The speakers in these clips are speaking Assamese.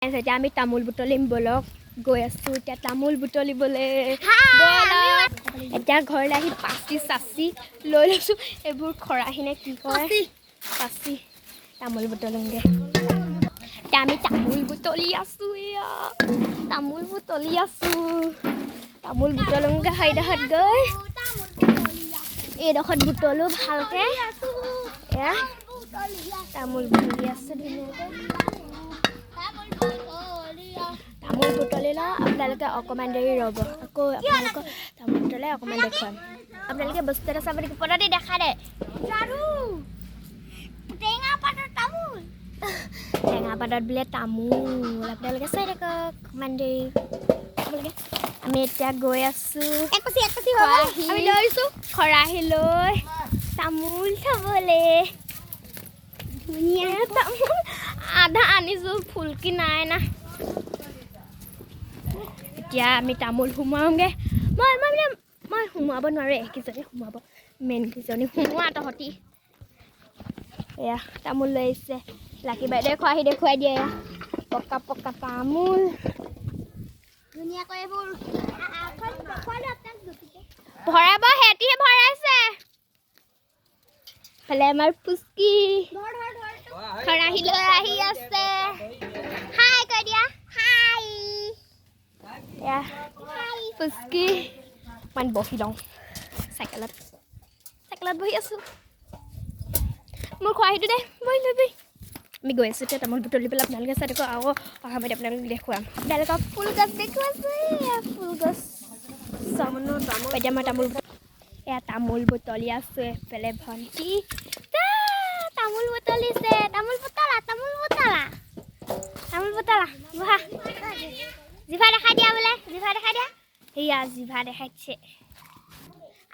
এতিয়া আমি তামোল বুটলিম, ব'লক। গৈ আছোঁ এতিয়া তামোল বুটলিবলৈ, ব'লক। এতিয়া ঘৰলৈ আহি পাচি চাচি লৈ লৈছোঁ। এইবোৰ খৰাহী নে কি কয়, পাচি। তামোল বুটলোংগৈ। এতিয়া আমি তামোল বুটলি আছোঁ। এয়া তামোল বুটলি আছোঁ। তামোল বুটলোংগৈ সেইডোখৰত গৈ। এইডোখৰত বুটলো ভালকৈ। এয়া তামোল বুটলি আছোঁ ধুনীয়াকৈ। তামোল বুটলি লওঁ, আপোনালোকে অকণমান দেৰি ৰ'ব। আকৌ আপোনালোকক তামোল বুটলে অকণমান দেখুৱাম। আপোনালোকে বস্তু এটা চাব নেকি? পদতি দেখা দে। টেঙা পাতৰ তামোল। টেঙা পাতত বোলে তামোল। আপোনালোকে চাই থাকক অকণমান দেৰি। আপোনালোকে আমি এতিয়া গৈ আছোঁ এক পাচি, এক পাচি হৈ গ'ল। খৰাহী আমি লৈছোঁ। খৰাহী লৈ তামোল থ'বলৈ। ধুনীয়া। তামোল আধা আনিছোঁ, ফুলকি নাই না। এতিয়া আমি তামোল সোমোৱাওঁগৈ। মই মানে মই সোমোৱাব নোৱাৰোঁ, এইকেইজনী সোমোৱাব, মেইনকেইজনী। সোমোৱা তহঁতি। এয়া তামোল লৈ আহিছে লাকি বাইদেৱে। খৰাহী দেখুৱাই দিয়ে। এয়া পকা পকা তামোল। ধুনীয়াকৈ এইবোৰ দেখুৱালো আপোনাক জুতিকে। ভৰাব সিহঁতিহে ভৰাইছে। ফালে আমাৰ পুচকি ধৰ, ধৰ, ধৰ। খৰাহী লৈ আহি আছে। হাই কৈ দিয়া। হাই। এয়া পুচকি। অকণমান বহি লওঁ চাইকেলত। চাইকেলত বহি আছোঁ। মোৰ খৰাহীটো দে, বহি লৈ বহি। আমি গৈ আছোঁ এতিয়া তামোল বুটলি পেলাই। আপোনালোকে চাই থাকক আকৌ, অহা সময়ত আপোনালোক দেখুৱাম। আপোনালোকক ফুল গছ দেখুৱাইছোঁ। এয়া ফুল গছ চাওক। এতিয়া মই তামোল, এয়া তামোল বুটলি আছোঁ। এইফালে ভণ্টি তামোল বুটলিছে। তামোল বুটলা, তামোল বুটলা, তামোল বুটলা। বহা, জিভা দেখাই দিয়া বোলে, জিভা দেখাই দিয়া। সেয়া জিভা দেখাইছে।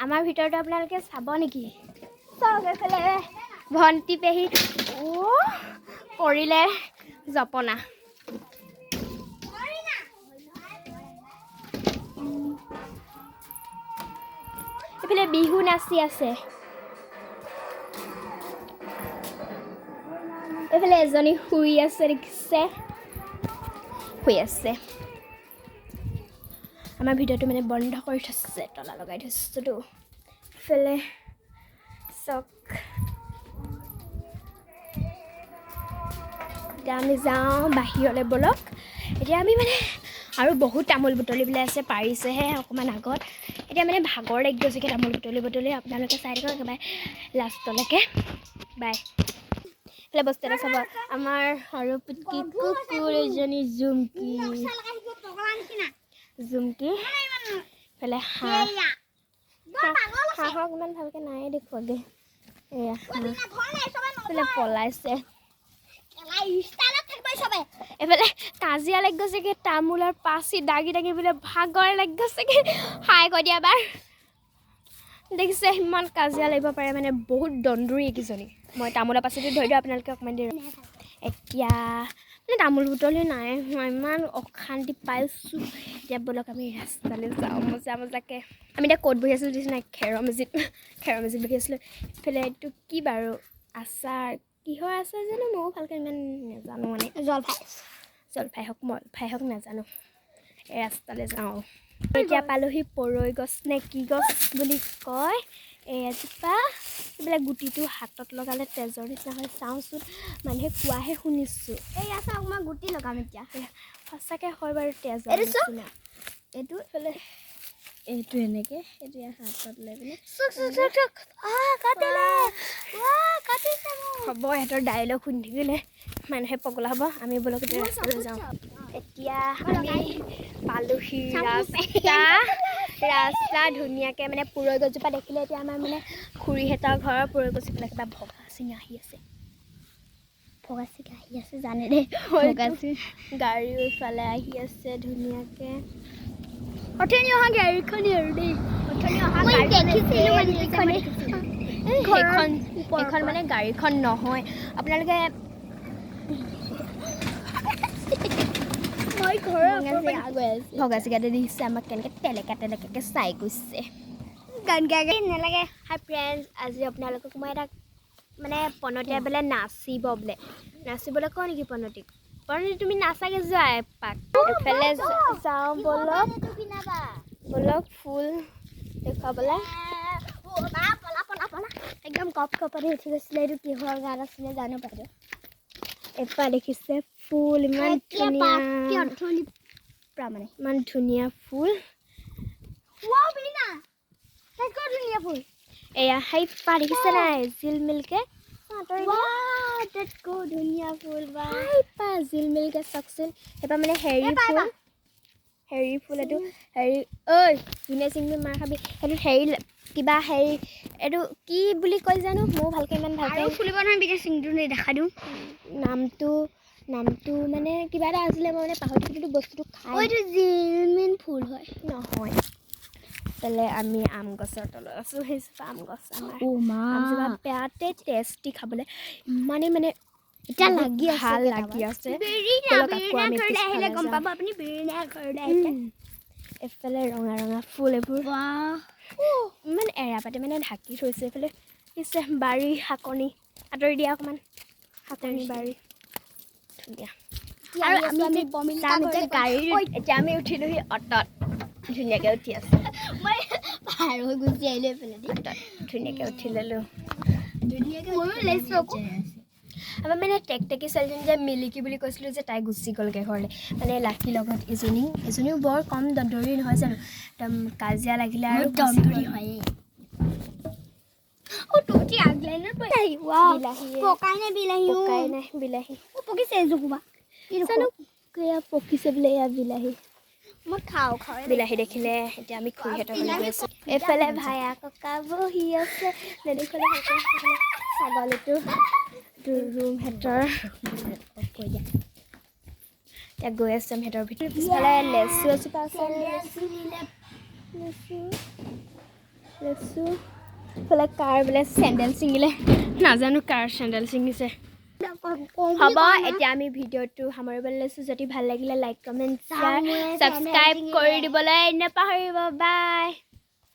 আমাৰ ভিতৰতো আপোনালোকে চাব নেকি? চাওক, এইফালে ভণ্টি পেহী। অ' পৰিলে জপনা। এইফালে বিহু নাচি আছে। এইফালে এজনী শুই আছে, দেখিছে, শুই আছে। আমাৰ ভিডিঅ'টো মানে বন্ধ কৰি থৈছে, তলা লগাই থৈছোতো। এইফালে চাওক। এতিয়া আমি যাওঁ বাহিৰলৈ, ব'লক। এতিয়া আমি মানে আৰু বহুত তামোল বুটলিবলৈ আছে, পাৰিছেহে অকণমান আগত। এতিয়া মানে ভাগৰ লাগি গৈছেগৈ তামোল বুটলি বুটলি। আপোনালোকে চাই থাকক একেবাৰে লাষ্টলৈকে। বাই। এইফালে বস্তু এটা চাব, আমাৰ সৰু পুটকি কুকুৰ এজনী জুমকি। নক্সা লগাই থাকিব পগলা নিচিনা। জুমকি। এইফালে হাঁহ। এয়া বৰ পাগল আছে। হাঁহক ইমান ভালকৈ নাই দেখুৱাগৈ। এয়া হাঁহ। ধৰ নাই চবে। এইফালে পলাইছে। ষ্টাইলত থাকিব চবে। এইফালে কাজিয়া লাগি গৈছেগৈ তামোলৰ পাচি দাগি দাগি বোলে ভাগৰ লাগি গৈছেগৈ। হাই কৈ দিয়া এবাৰ। দেখিছে, ইমান কাজিয়া লাগিব পাৰে মানে, বহুত দন্দুৰী এইকেইজনী। মই তামোলৰ পাচিটো ধৰি দিওঁ, আপোনালোকে অকণমান দেৰি। এতিয়া মানে তামোল বুটলি নাই হোৱা, ইমান অশান্তি পাইছোঁ। এতিয়া ব'লক, আমি ৰাস্তালৈ যাওঁ মজা মজাকৈ। আমি এতিয়া ক'ত বহি আছিলোঁ দেখিছে নাই? খেৰৰ মেজিত, খেৰৰ মেজিত বহি আছিলোঁ। এইফালে এইটো কি বাৰু আচাৰ, কিহৰ আচাৰ জানো, ময়ো ভালকৈ ইমান নাজানো মানে। জলফাই। জলফাই হওক, মলফাই হওক, নাজানো। এই ৰাস্তালৈ যাওঁ। এতিয়া পালোহি পৰৈ গছ নে কি গছ বুলি কয় এই এজোপা। এইবিলাক গুটিটো হাতত লগালে তেজৰ নিচিনা হয়। চাওঁচোন, মানুহে কোৱাহে শুনিছোঁ। এইয়া চাওক, মই গুটি লগাম এতিয়া। সঁচাকৈ হয় বাৰু তেজৰ এইটো চাওক। নিচিনা। এইটো এইফালে এইটো এনেকে এতিয়া হাতত লৈ পিনে চুক চুক চুক চুক, আহ, কাটিলে, ৱাহ, কাটিছে মোক। হ'ব, সিহঁতৰ ডাইলগ শুনি থাকিলে মানুহে পগলা হ'ব। আমি ব'লক এতিয়া ৰাস্তালৈ যাওঁ। এতিয়া আমি পালোহি ৰাস্তা। ৰাস্তা ধুনীয়াকৈ মানে পুৰৈ গছজোপা দেখিলে। এতিয়া আমাৰ মানে খুৰীহঁতৰ ঘৰৰ পুৰৈ গছজোপা কিবা ভগা চিঙা আহি আছে। ভগা চিগা আহি আছে, জানে দেই। ভগা গাড়ীও ইফালে আহি আছে ধুনীয়াকৈ। অথনি অহা গাড়ীখনেই আৰু দেই। অথনি অহা মই গাড়ীখন দেখিছিলো মানে। এইখনেই। ঘৰৰ সেইখন ওপৰৰ সেইখন পৰা। মানে গাড়ীখন নহয় আপোনালোকে। মই ঘৰৰ ওপৰৰ পৰা গৈ আছো। ভগা চিগাতে দেখিছে আমাক কেনেকৈ টেলেকা টেলেকাকৈ চাই গৈছে। গান গাই গাই নালাগে। হাই ফ্ৰেণ্ডছ, আজি আপোনালোকক মই এটা মানে পণতীয়া বোলে নাচিব বোলে, নাচিবলৈ কওঁ নেকি পণতীক? প্ৰণতি, তুমি নাচাগে, যোৱা এপাক এইফালে যাওঁ ব'লক। ব'লক ফুল দেখুৱাবলৈ। একদম কপ কপনি উঠি গৈছিলে। এইটো কিহৰ গান আছিলে জানো বাইদেউ? এপাহ দেখিছে ফুল, ইমান ধুনীয়া। মানে ইমান ধুনীয়া ফুল। ধুনীয়া ফুল। এয়া সেইপা দেখিছে নাই জিলমিলকে? ধুনীয়া ফুল। সেইপা জিলমিলকে চাওকচোন। সেইপা মানে হেৰি ফুল, হেৰি ফুল এইটো হেৰি। ঐ ধুনীয়া, চিঙি মাৰ খাবি। সেইটো হেৰি কিবা হেৰি, এইটো কি বুলি কয় জানো, ময়ো ভালকৈ ইমান ভালকৈ ফুলিব নহয়। বিনা চিংটো দেখা দিওঁ। নামটো মানে কিবা এটা আছিলে, মই মানে পাহৰি থাকিলোঁ। বস্তুটো খাই এইটো জিলমিল ফুল হয়। নহয়। পেলে আমি আম গছৰ তলত আছোঁ। সেইজোপা আম গছ আমাৰ। আমজোপা বেয়াতে টেষ্টি খাবলৈ, ইমানেই মানে এতিয়া লাগি আছে। ভাল লাগি আছে। আহিলে গম পাব আপুনি, ঘৰলৈ আহিলে। এইফালে ৰঙা ৰঙা ফুল এইবোৰ ইমান এৰা পাতে মানে ঢাকি থৈছে। এইফালে পিছে বাৰী শাকনি, আঁতৰি দিয়া অকণমান, শাকনি বাৰী ধুনীয়া। আৰু আমি গাড়ী, এতিয়া আমি উঠিলোহি অটত, ধুনীয়াকৈ উঠি আছোঁ। মই পাৰ হৈ গুচি আহিলোঁ এইফালে। অটত ধুনীয়াকৈ উঠি ল'লোঁ। ময়ো লৈছোঁ আকৌ। আমাৰ মানে টেকটেকী ছোৱালীজনী যে মিলিকি বুলি কৈছিলোঁ যে, তাই গুচি গ'লগৈ ঘৰলৈ। মানে লাকীৰ লগত এজনী, এজনীও বৰ কম দন্দৰী নহয় জানো? একদম কাজিয়া লাগিলে আৰু। দন্দৰী হয়। পকাই নাই বিলাহী। পকাই নাই বিলাহী। পকিছে এজোপা। জানো এয়া পকিছে বোলে। এয়া বিলাহী। মই খাওঁ খাওঁ। বিলাহী দেখিলে। এতিয়া আমি খুৰীহঁতৰ ঘৰলৈ গৈ আছোঁ। এইফালে ভায়া ককা বহি আছে নেদেখিলে। ছাগলীটো ৰুমহেঁতৰ। এতিয়া গৈ আছোঁ আমি সিহঁতৰ ভিতৰত। পিছফালে লেচু এজোপা আছে, লেচু লেচু। এইফালে কাৰ বোলে চেণ্ডেল ছিঙিলে নাজানো, কাৰ চেণ্ডেল ছিঙিছে। হ'ব, এতিয়া আমি ভিডিঅ'টো সামৰিবলৈ লৈছোঁ। যদি ভাল লাগিলে লাইক, কমেণ্ট, শ্বেয়াৰ, ছাবস্ক্ৰাইব কৰি দিবলৈ নাপাহৰিব। বাই।